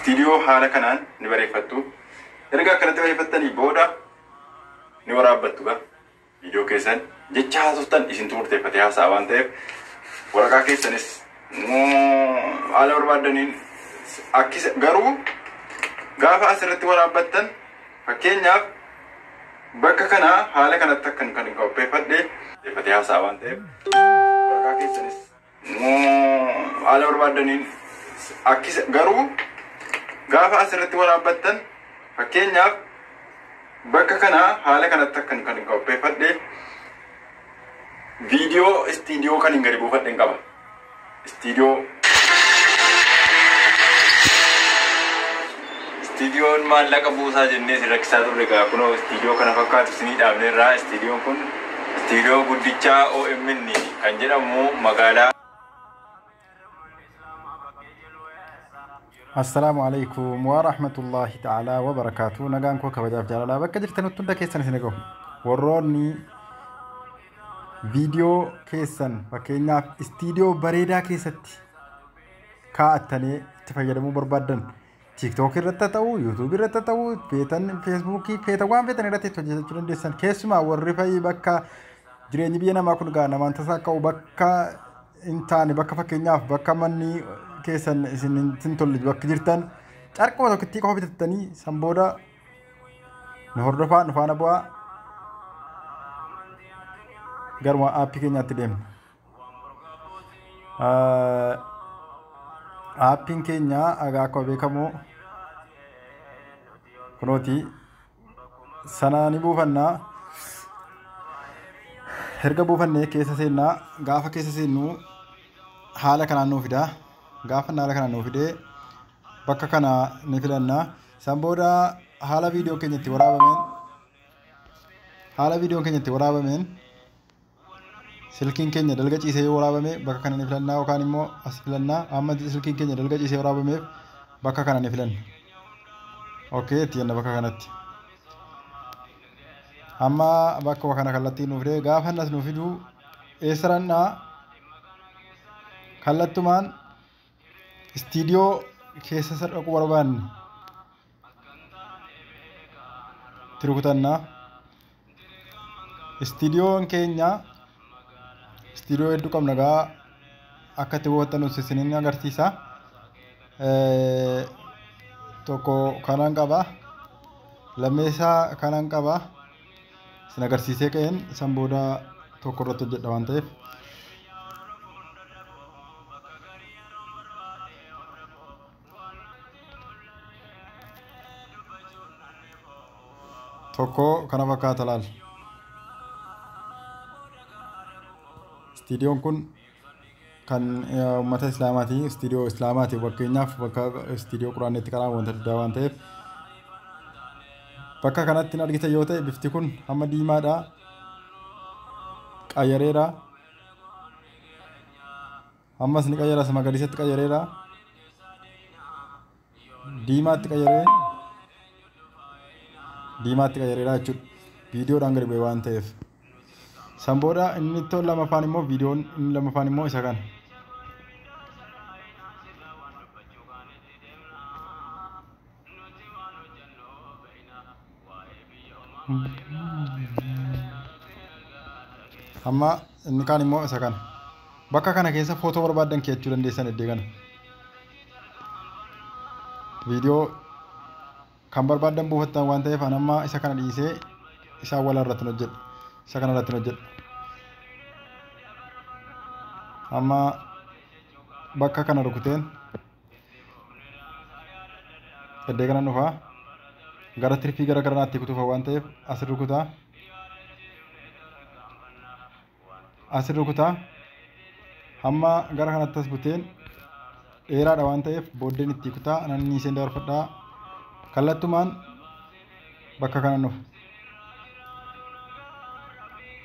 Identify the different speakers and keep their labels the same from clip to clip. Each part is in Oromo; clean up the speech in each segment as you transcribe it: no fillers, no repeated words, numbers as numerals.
Speaker 1: Istiidiyoo haala kanaan ni bareeffattu. Erga akkanatti bareeffattanii booda ni waraabbattu gaa. Viidiyoo keessan jecha haasoftan isintu murteeffatee haasa'a waan ta'eef waraqaa keessanis haala barbaaddaniin akkisa garuu gaafa asirratti waraabbattan fakkeenyaaf bakka kana haala kanatti akkan kan qopheeffadhe murteeffatee haasa'a waan ta'eef waraqaa keessanis haala barbaaddaniin akkisa garuu gaafa asirratti waraabbattan fakkeenyaaf bakka kana haala kanatti akkan kan qopheeffadhe viidiyoo istiidiyoo kan hin gadi buufadhe hin qaba. Istiidiyoon maallaqa buusaa jennee si rakkisaa turre egaa kunoo istiidiyoo kana fakkaatu isinii dhaabneerraa. Istiidiyoon kun istiidiyoo guddichaa OMN kan jedhamu magaalaa
Speaker 2: Assalaamu alaikum wa rahmatullahi ta'ala wa barakaatu. Nagaan koo kabajaaf jaalalaa bakka jirtanitti hunda keessan isin eegamu. Warroonni viidiyoo keessan fakkeenyaaf istiidiyoo bareedaa keessatti kaa'attanii itti fayyadamuu barbaaddan TikTok irratti haa ta'u, YouTube irratti haa ta'u, feetan Facebookii, feetan waan feetan irratti itti hojjechuu dandeessan. Keessumaa warri fa'i bakka jireenyi biyya namaa kun egaa namaan tasaa ka'u bakka hin taane bakka fakkeenyaaf bakka manni keessan isin hin tolle bakka jirtan carquma tokkittii qofa bitattanii san booda nu hordofaa nu faana bu'aa garuma aappii keenyaatti deemna. Aappiin keenya egaa akkuma beekamu kunooti sana ni buufannaa. Erga buufannee keessa seennaa gaafa keessa seennu haala kanaan nuu fida. Gaafa haala kanaan nuu fidee bakka kana ni filanna. San booda haala viidiyoo keenya itti waraabameen haala viidiyoon keenya itti waraabameen silkiin keenya dalga ciisee yoo waraabame bakka kana ni filannaa yookaan immoo as filannaa. Amma silkiin keenya dalga ciisee waraabameef bakka kana ni filanna. Okee itti jenna bakka kanatti. Amma bakkuma kana kallattiin nuuf fidee gaafa as nuuf fidu eessarannaa kallattumaan istiidiyoo keessa isa dhaquu barbaanne itti rukutannaa. Istiidiyoon keenya istiidiyoo hedduu qabna gaa akka itti buufattan isiniin agarsiisa. Tokko kanan qaba. Lammeessaa kanan qaba. Isin agarsiisee ka'een san booda tokko irratti hojjedha waan ta'eef. Tokko kana fakkaata laal. Istiidiyoon kun kan uummata Islaamaati. Istiidiyoo Islaamaati fakkeenyaaf bakka istiidiyoo Quraanni itti qara'amu wanta adda waan ta'eef. Bakka kanatti hin argitan yoo ta'e bifti kun hamma diimaadha. Qayyareera. Ammas ni qayyara magariisatti qayyareera. Diimaatti qayyaree. Diimaatti qayyareera jechuudha. Viidiyoodhaan gadi bu'e waan ta'eef. San booda inni lammaffaan immoo viidiyoon inni lammaffaan immoo isa kana. Amma inni kaan immoo isa kana. Bakka kana keessa footoo barbaaddan keechuu dandeessan iddoo kana. Viidiyoo kan barbaaddan buufattan waan ta'eef an amma isa kana dhiisee isaan wal irratti hojjedha. Isa kana irratti hojjedha. Amma bakka kana rukuteen iddoo kana dhufaa. Gara tirfii gara garanaatti kutuufa waan ta'eef as rukutaa. As rukutaa. Hamma gara kanatti as buteen dheeraadha waan ta'eef booddeen itti kutaa nanni isheen dabarfadhaa. Kallattumaan bakka kana dhufa.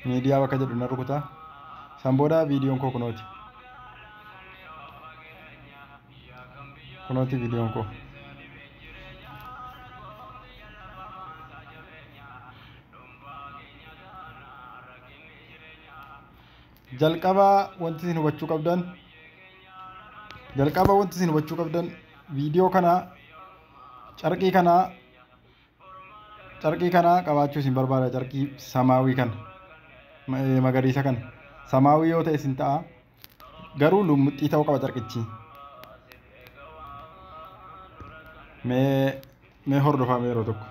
Speaker 2: Miidiyaa bakka jedhu na rukutaa. San booda viidiyoon koo kunooti. Kunooti viidiyoon koo. Jalqaba wanti isin hubachuu qabdan jalqaba wanti isin hubachuu qabdan viidiyoo kana Carqii kana qabaachuu isin barbaada. Carqii samaawii kana magariisa kana samaawii yoo ta'e isin ta'a. Garuu lummuxxii ta'uu qaba carqichi. Mee hordofaa mee yeroo tokko.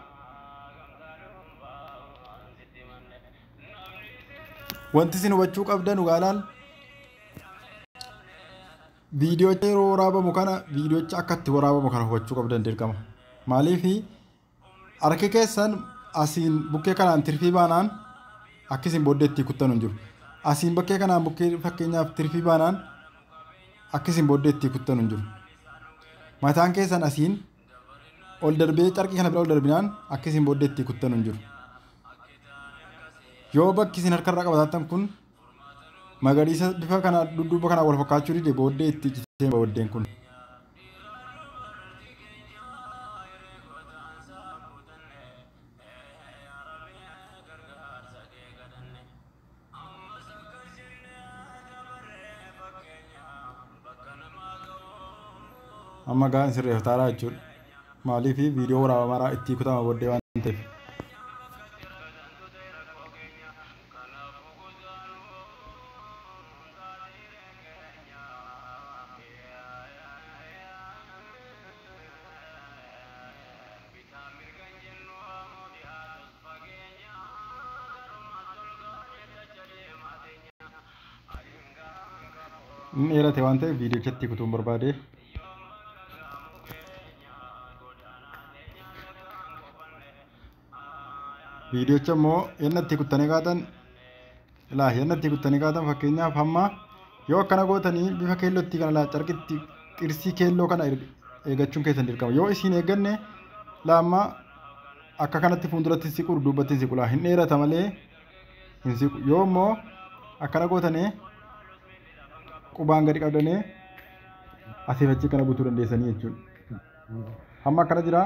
Speaker 2: Wanti isin hubachuu qabdan dhugaalaan viidiyoocha yeroo waraabamu kana viidiyoocha akka itti waraabamu kana hubachuu qabdan dirqama. Maaliif harki keessan asiin bukkee kanaan tirfii baanaan akka isin booddee itti kuttan hin jiru. Asiin bakkee kanaan bukkee fakkeenyaaf tirfii baanaan akka isin booddee itti kuttan hin jiru. Mataan keessan asiin ol darbee carqii kana bira ol darbinaan akka isin booddee itti kuttan hin jiru. Yoo bakki isin harkarraa qabaatan kun magariisa bifa kana dudduuba kanaan wal fakkaachuu dide booddee itti citee booddeen kun. Amma gaa sirreeffataadha jechuudha. Maaliif viidiyoo waraabamaa itti kutama booddee waan ta'eef. Inni dheerate waan ta'eef viidiyochatti kutuun barbaade. Viidiyocha immoo yennatti kuttanii kaatan ilaa yennatti kuttanii kaatan fakkeenyaaf hamma yoo akkana gootanii bifa keellootti kana laa carqitti qirsii keelloo kana eeggachuun keessan dirqama. Yoo isin eegganne laamma akka kanatti fuulduratti siqu duubatti siqu laa hin dheerata malee hin siqu. Yoo immoo akkana gootanii qubaan gadi qabdanii asiif achi kana butuu dandeessanii jechuudha. Hamma akkana jira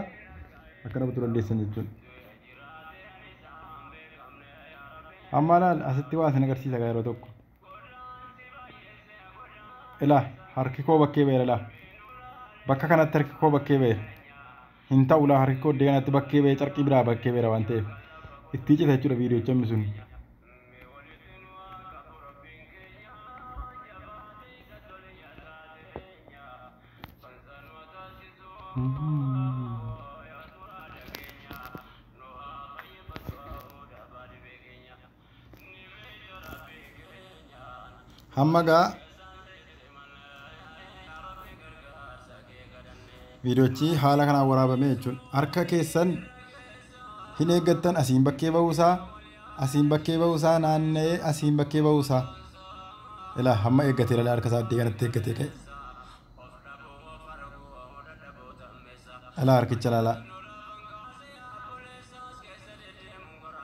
Speaker 2: akkana butuu dandeessan jechuudha. Amma laal asitti waa isin agarsiisa yeroo tokko. Ilaa harki koo bakkee ba'eera laa. Bakka kanatti harki koo bakkee ba'eera. Hin ta'u laa harki koo iddoo kanatti bakkee ba'ee carqii biraa bakkee ba'eera waan ta'eef. Itti cita jechuudha viidiyocha inni sun. Hamma gaa viidiyochi haala kanaan waraabame jechuudha. Harka keessan hin eeggattan asiin bakkee ba'uusaa, asiin bakkee ba'uusaa, naanna'ee asiin bakkee ba'uusaa. Ilaa hamma eeggatee ilaa harka isaa addee kanatti eeggatee ka'e. Ilaa harkicha ilaalaa.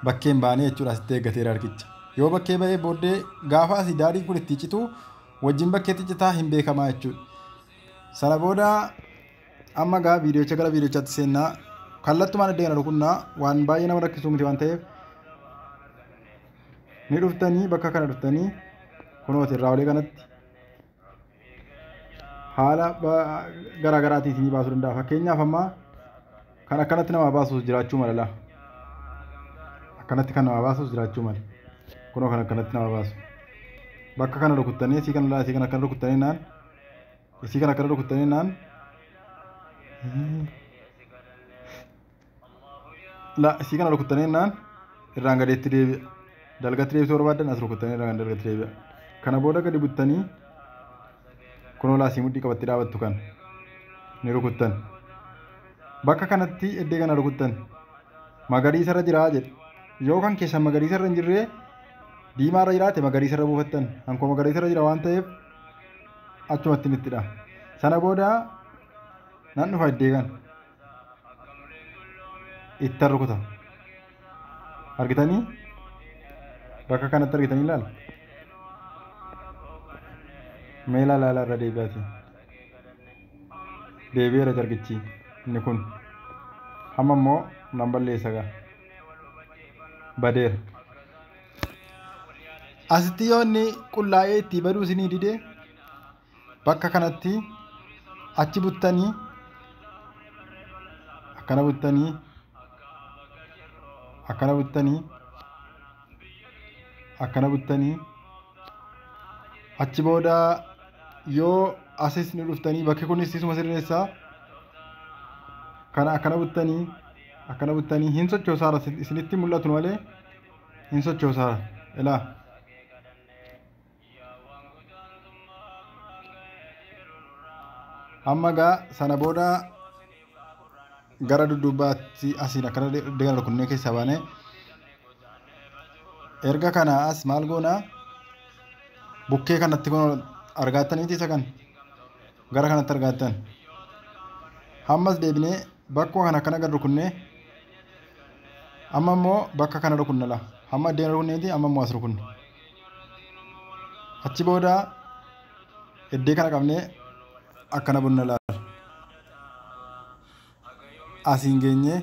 Speaker 2: Bakkeen baanee jechuudha asitti eeggateera harkicha. Yoo bakkee ba'ee booddee gaafa asii daadhiin kun itti citu wajjin bakkeetti citaa hin beekamaa jechuudha. Sana booda amma gaa viidiyocha gara viidiyochaatti seennaa kallattumaan iddoo kana rukunnaa waan baay'ee nama rakkisuu miti waan ta'eef ni dhuftanii bakka kana dhuftanii kunooti irraa olee kanatti haala garaa garaatiin isinii baasuu danda'a. Fakkeenyaaf amma kan akkanatti nama baasuus jiraachuu mala laa. Akkanatti kan nama baasuus jiraachuu mala. Kunoo kan akkanatti nama baasu. Bakka kana rukuttanii isii kana laa isii kana akkana rukuttanii naan isii kana akkana rukuttanii naan la isii kana rukuttanii naan irraan gadeetti deebi'a. Dalgatti deebisuu barbaadan as rukuttanii irraan dalgatti deebi'a. Kana booda gadi buttanii kunoo laasii mudhii qabatti dhaabattu kan ni rukuttan. Bakka kanatti iddoo kana rukuttan magariisa irra jiraa jedhe. Yoo kan keessan magariisa irra hin jirre diimaa irra jiraate magariisa irra buufattan. Hankoo magariisa irra jira waan ta'eef achumatti ittidha. Sana booda nan dhufa iddoo kana ittan rukuta. Argitanii bakka kanatti argitanii ilaala. Mee ilaala ilaala irra deebi'aati. Deebi'eera carqichi inni kun. Hamma immoo nan balleessa gaa. Badeera. Asitti yoo inni qullaa'ee itti baduu isinii dide bakka kanatti achi buttanii Akkana buttanii, akkana buttanii, akkana buttanii. Achi booda yoo asis ni dhuftanii bakki kunis isuma sirreessaa. Kana akkana buttanii, akkana buttanii hin sochoosaara, isinitti mul'atu malee hin sochoosaara. Ilaa. Amma gaa sana booda gara dudduubaatti asiin akkana deegara rukunnee keessaa baanee erga kana as maal goonaa bukkee kanatti kun argaattaniiti isa kan gara kanatti argaattan. Ammas deebinee bakkuma kana akkana gad rukunnee amma immoo bakka kana rukunna la. Hamma addeen rukunneeti amma immoo as rukunna. Achi booda iddee kana qabnee akkana bunna laal. Asiin geenyee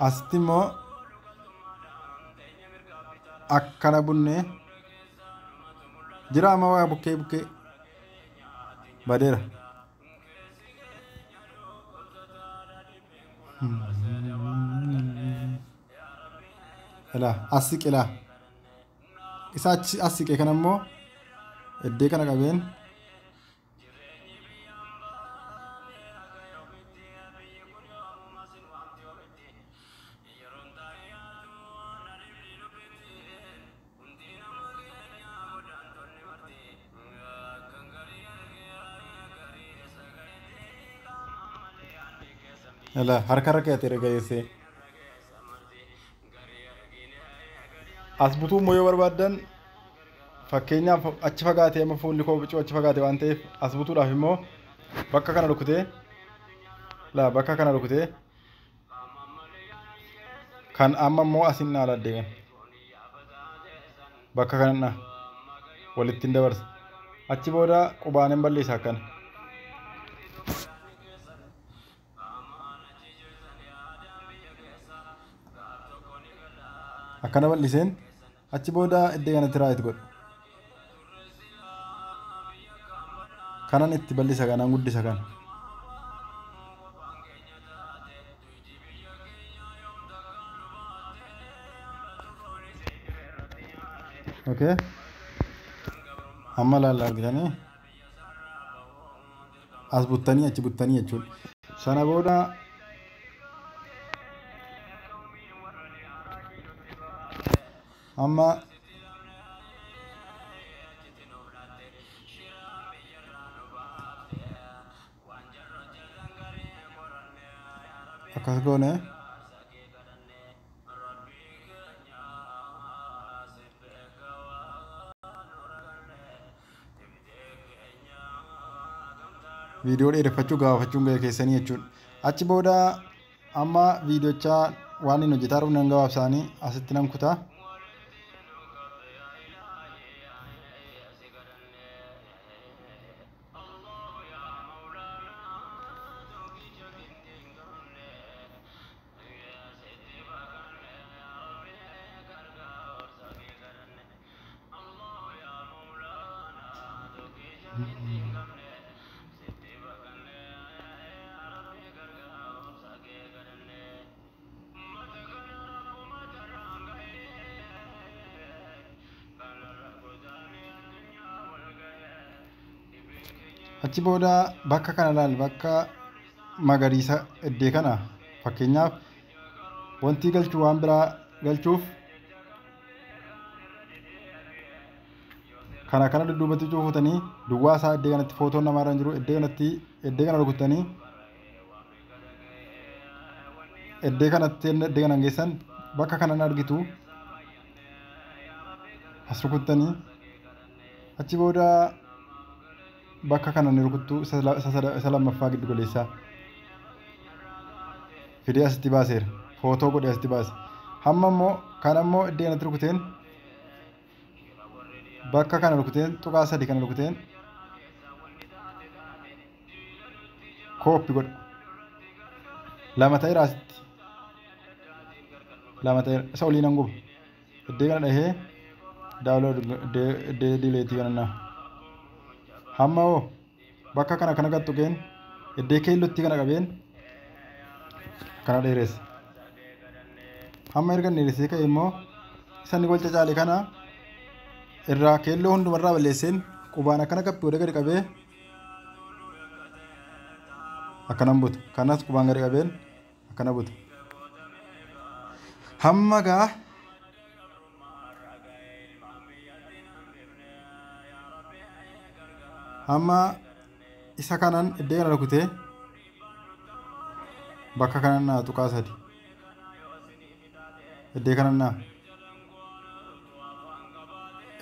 Speaker 2: asitti immoo akkana bunnee jira amma waa bukkee bukkee badeera. Ilaa as siqe laa. Isa achi as siqe kana immoo iddee kana qabeen ilaa harka irra keeyyateera geessee. As butuu immoo yoo barbaaddan fakkeenyaaf achi fagaatee amma fuulli koo bicuu achi fagaate waan ta'eef as butuudhaaf immoo bakka kana rukutee laa bakka kana rukutee kan amma immoo asin naa laddee kan bakka kana na walitti hin dabarsa. Achi booda qubaan hin balleessa akkana. Akkana bal'iseen achi booda iddoo kanatti raayit godha. Kanan itti bal'isa kanaan guddisa kana. Okay. Amma laalla argitanii as buttanii achi buttanii jechuudha. Sana booda amma akkas goone viidiyoo dheereffachuu gaafachuun gahee keessanii jechuudha. Achi booda amma viidiyochaa waan inni hojjetaa jiru nan gabaabsaanii asitti nan kutaa. Achi booda bakka kana ilaali, bakka magariisa iddee kana fakkeenyaaf wanti galchuu waan biraa galchuuf kana kana dudduubatti cuufatanii duwwaa isaa iddee kanatti footoon namaarra hin jiru iddee kanatti iddee kana rukutanii iddee kanatti iddee kana geessan bakka kana argitu as rukuttanii achi booda bakka kana ni rukuttu isa lammaffaa giddu galeessaa fidee asitti baaseera footoo godhee asitti baase. Hamma immoo kana immoo iddoo kanatti rukuteen bakka kana rukuteen tuqaa sadii kana rukuteen kooppi godha. Lama ta'eera asitti lama ta'eera isa olii nan guba iddoo kana dhahee daawulood iddoo dileetii kana naa. Hamma hoo bakka kana kana gattuqeen iddoo keellootti kana qabeen kana dheeressa. Hamma erga dheeressee ka'e immoo isa inni golca caale kana irraa keelloo hundumarraa balleesseen qubaan akkana qabbi godhee gadi qabee akkanan buta. Kanas qubaan gadi qabeen akkana buta. Hamma gaa hamma isa kanan iddoo kana rukutee bakka kanan naa tuqaa sadi iddoo kanan naa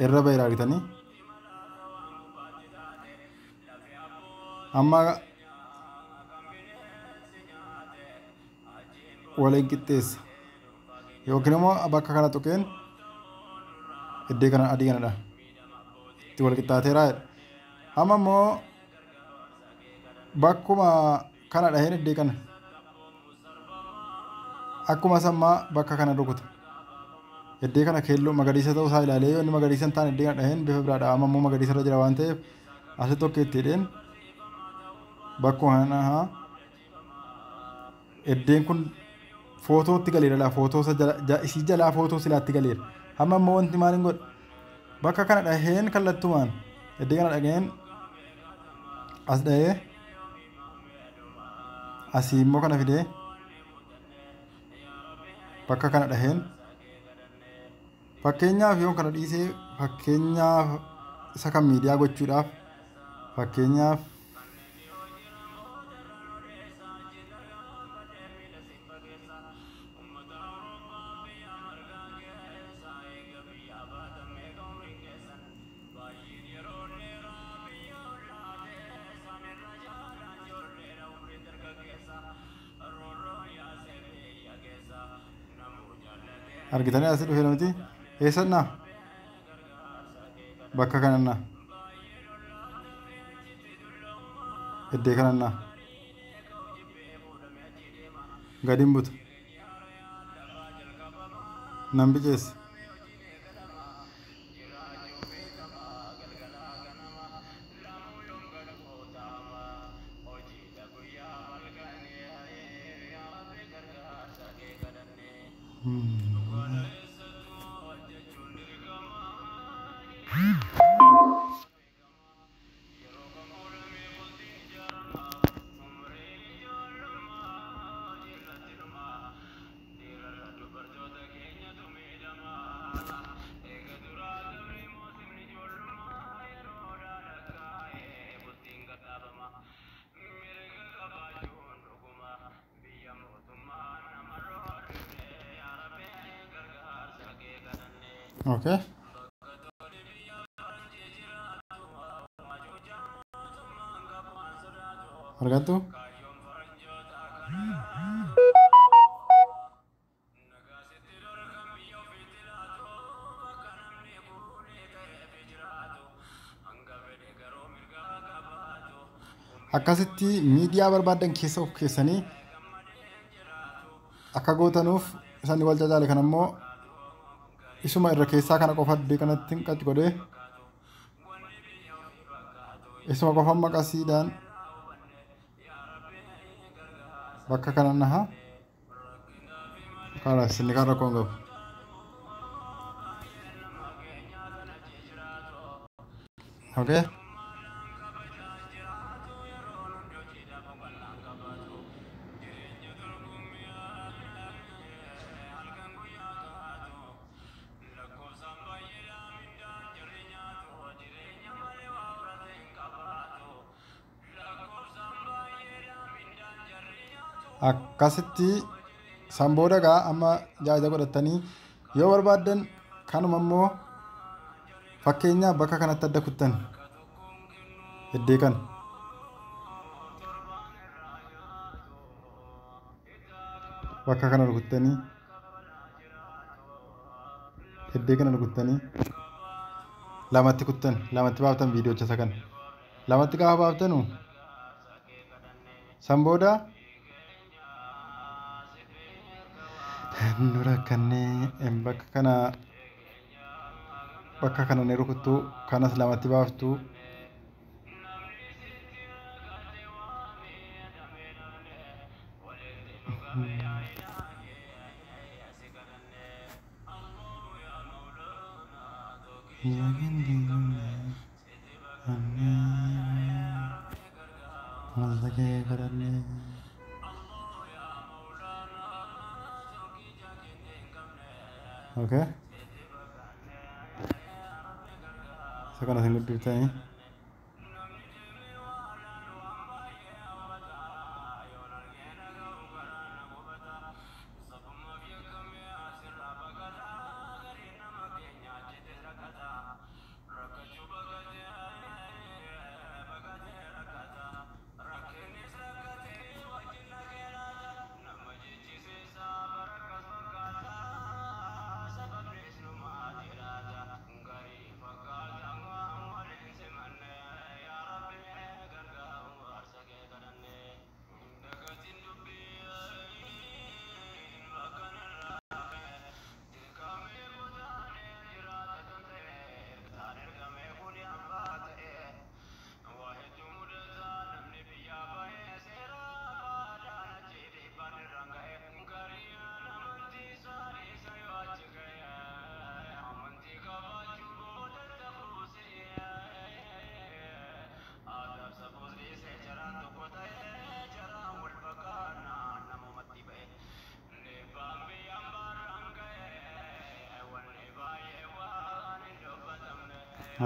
Speaker 2: irra ba'eera argitanii. Amma waliin qixxeessa yookiin immoo bakka kana tuqeen iddoo kana adii kanadha itti wal qixxaateera jedha. Hamma immoo bakkuma kana dhaheen iddoo kana akkuma sammaa bakka kana rukuta. Iddoo kana keelloo magariisa ta'uu isaa ilaalee yoo inni magariisa hin taane iddoo kana dhaheen bifa biraadha. Amma immoo magariisa irra jira waan ta'eef asitti tokko itti hidheen bakkuma kana haa iddeen kun footootti galeera laa footoo isii jalaa footoo silaatti galeera. Hamma immoo wanti maal hin godhu bakka kana dhaheen kallattumaan iddoo kana dhaheen as dhahee asii immoo kana fidee bakka kana dhaheen fakkeenyaaf yoo kana dhiisee fakkeenyaaf isa kan miidiyaa gochuudhaaf fakkeenyaaf argitanii asii dhufee namti eessannaa bakka kanannaa iddoo kanannaa gadiin buta nan biceessa. Okay. Argattu? Akkasitti miidiyaa barbaadan keessa of keessanii akka gootanuuf isaan wal cacaale kan ammoo isuma irra keessaa kana qofa iddoo kanatti qaci godhee isuma qofa maqasiidhaan bakka kana naha karaa sinni kan rakkoon qabu. Okay. Akkasitti sanbooda gaa amma jaaja godhatanii yoo barbaaddan kanuma immoo fakkeenyaaf bakka kanatti adda kuttan iddoo kana bakka kana rukuttanii iddoo kana rukuttanii lamatti kuttan lamatti baaftan viidiyoocha isa kana lamatti gaafa baaftanu sanbooda nu rakkannee bakka kana ni rukuttu kanas lamatti baaftu. Okay. Isa kana isin guddiftanii.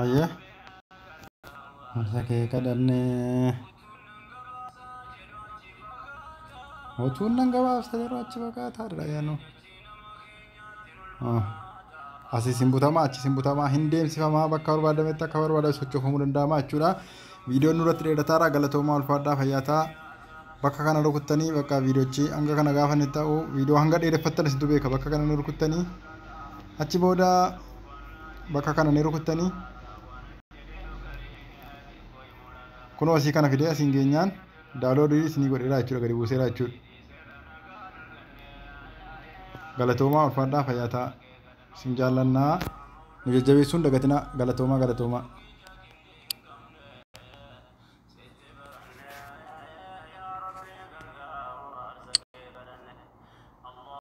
Speaker 2: Ayyee. Harka kee kadhannee. Otuun nan gabaabsa yeroo achi baqataadha yaanu. Asii sin butamaa, achi sin butamaa, hin deemsifamaa, bakka barbaadametti akka barbaadame sochoofamuu danda'ama jechuudha. Viidiyoon nurratti dheerataadha. Galatoomaa, ulfaadhaa, fayyaataa. Bakka kana rukuttanii bakka viidiyoochi hanga kana gaafa inni ta'u, viidiyoo hanga dheereffattan isintu beeka. Bakka kana ni rukuttanii, achi booda bakka kana ni rukuttanii, kunoo asii kana fidee asiin geenyaan download isinii godheera jechuudha, gadi buuseera jechuudha. Galatoomaa, ulfaadhaa, fayyaataa, isin jaallannaa, nu jajjabeessuun dagatinaa. Galatoomaa, galatoomaa.